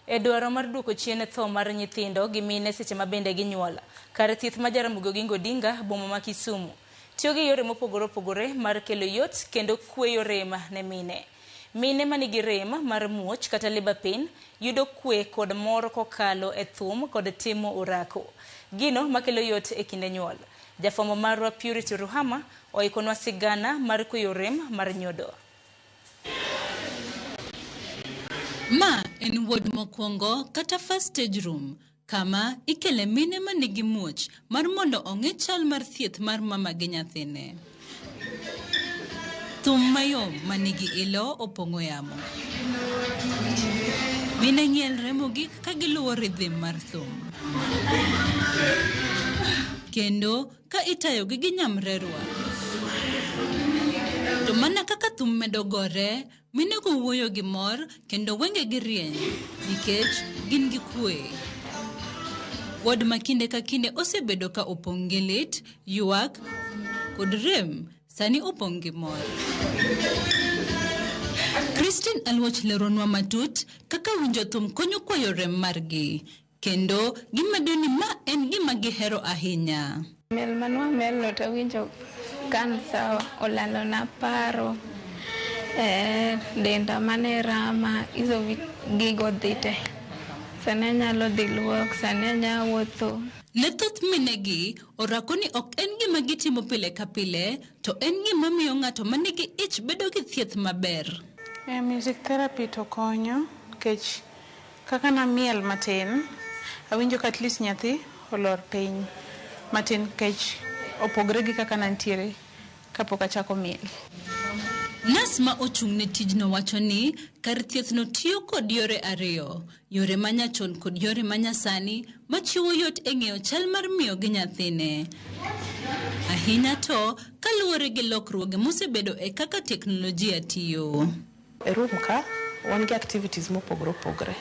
E dwaro mar duoko chien tho mar nyithindo gi mine seche ma bende ginyuol. Kar thieth ma Jaramogi Oginga Odinga, boma ma Kisumu, tiyo gi yore mopogore opogore mar kelo yot kendo kweyo rem ne mine. Mine manigi rem mar muoch kata labor pain yudo kwe kod mor kokalo e thum kod timo orako. Gino makelo yot e kinde nyuol. Jafwambo marwa Purity Ruhama oikonwa sigana mar kweyo rem mar nyodo. Ma en ward mokwongo kata first stage room kama ikele mine manigi muoch mar mondo ong'i chal mar thieth mar mama gi nyathine. Thum mayom manigi ilo opong'o yamo. Mine ng'ielre mogik ka giluwo rhythm mar thum. Kendo ka itayogi gi nyamrerwa. To mana kaka thum medo gore, minego wuoyo gi mor kendo wengegi rieny nikech gin gi kwe. Ward ma kinde ka kinde osebedo ka opong' gi lit, ywak kod rem sani opong' gi mor. Christine Aluoch leronwa matut kaka winjo thum konyo kweyo rem margi kendo gimedo ni ma en gima gihero ahinya. Miel manwa mielno to awinjo ka an sawa, olalona paro, denda mane rama, hizo gigo dhi te. Sani anyalo dhi luok, sani anya wuotho. Ne thoth minegi, orako ni ok en gima gitimo pile ka pile, to en gima miyo ng'ato manigi ich bedo gi thieth maber. Music therapy to konyo nikech kaka namiel matin, awinjo ka at least nyathi olor piny matin nikech opogre gi kaka nantiere kapok achako miel. Nas ma ochung' ne tijno wacho ni kar thieth no tiyo kod yore ariyo, yore manyachon kod yore manyasani machiwo yot e ng'eyo chal mar miyo gi nyathine. Ahinya to kaluwore gi lokruoge mosebedo e kaka teknolojia tiyo. E room ka wan gi activities mopogore opogore.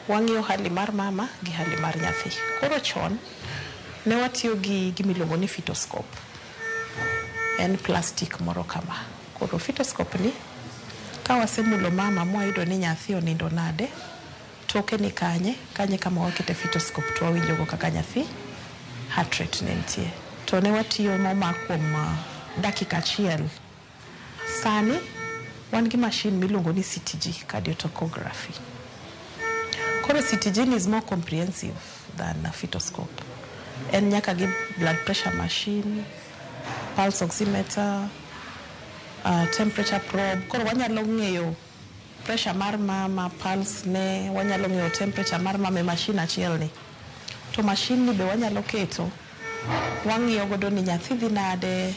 Wang'iyo hali mar mama gi hali mar nyathi. Koro chon ne watiyo gi gimiluongo ni fetoscope. En plastic moro kama. Koro fetoscope ni ka wasemulo mama mwayudo ni nyathi onindo nade, toke ni kanye, kanye kama wakete fetoscope to wawinjo go kaka nyathi heart rate ne nitie. To ne watiyo momak kuom dakika achiel. Sani wan gi machine miluongo ni CTG, cardiotocography. Koro CTG ni is more comprehensive than a fetoscope. En nyaka gi blood pressure machine, pulse oximeter, temperature probe. Koro wanyalo ng'eyo pressure mar mama, pulse ne, wanyalo ng'eyo temperature mar mama e machine achiel ni. To machine ni be wanyalo keto, wang'iyo godo ni nyathi dhi nade,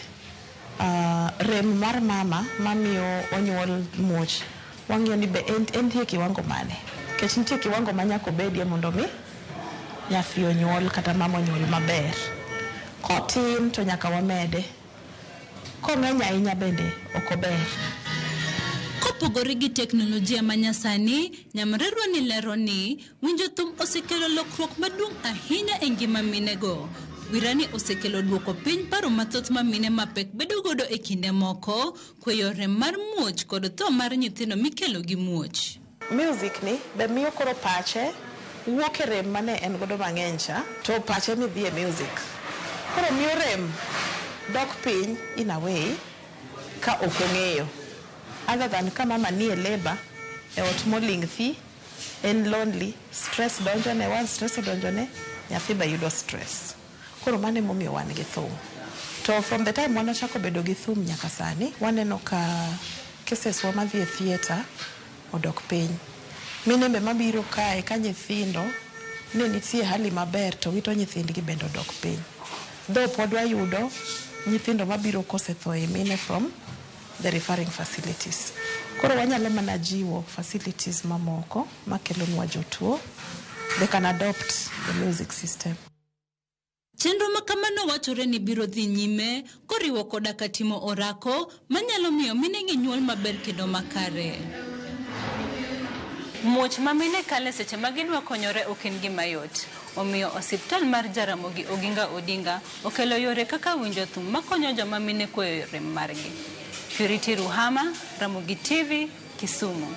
rem mar mama mamiyo onyuol muoch, wang'iyo ni be entie kiwango mane. Nikech nitie kiwango ma nyaka obedie mondo mi nyathi onyuol kata mama onyuol maber. Kotin to nyaka wamede. Kong'eny ahinya bende ok ober. Kopogore gi teknolojia manyasani, nyamrerwa ni lero ni winjo thum osekelo lokruok maduong' ahinya e ngima minego. Wirani osekelo duoko piny paro mathoth ma mine mapek bedo godo e kinde moko, kweyo rem mar muoch kod tho mar nyithindo mikelo gi muoch. Music ni be miyo koro pache wuok e rem mane en godo mang'eny cha, to pache ni dhi e music. Koro miyo rem dok piny in a way ka ok ong'eyo. Other than ka mama nie labor e ot moling' thi, en lonely, stress donjone, once stress odonjone, nyathi be yudo stress. Koro mano emomiyo wan gi thum. To from the time wanachako bedo gi thum nyaka sani, waneno ka cases wa madhi e theatre odok piny. Mine be mabiro kae ka nyithindo ne nitie hali maber to wito nyithindgi bende odok piny. Though pod wayudo nyithindo mabiro kosetho e mine from the referring facilities. Koro wanyalo mana jiwo facilities mamoko makelonwa jotuo, they can adopt the music system. Chenro ma kamano wachore ni biro dhi nyime koriwo koda ka timo orako manyalo miyo minegi nyuol maber kendo makare. Muoch ma mine kale seche ma gidwa konyore ok en gima yot. Omiyo osiptal mar Jaramogi Oginga Odinga okelo yore kaka winjo thum makonyo joma mine kweyo rem margi. Purity Ruhama, Ramogi TV, Kisumu.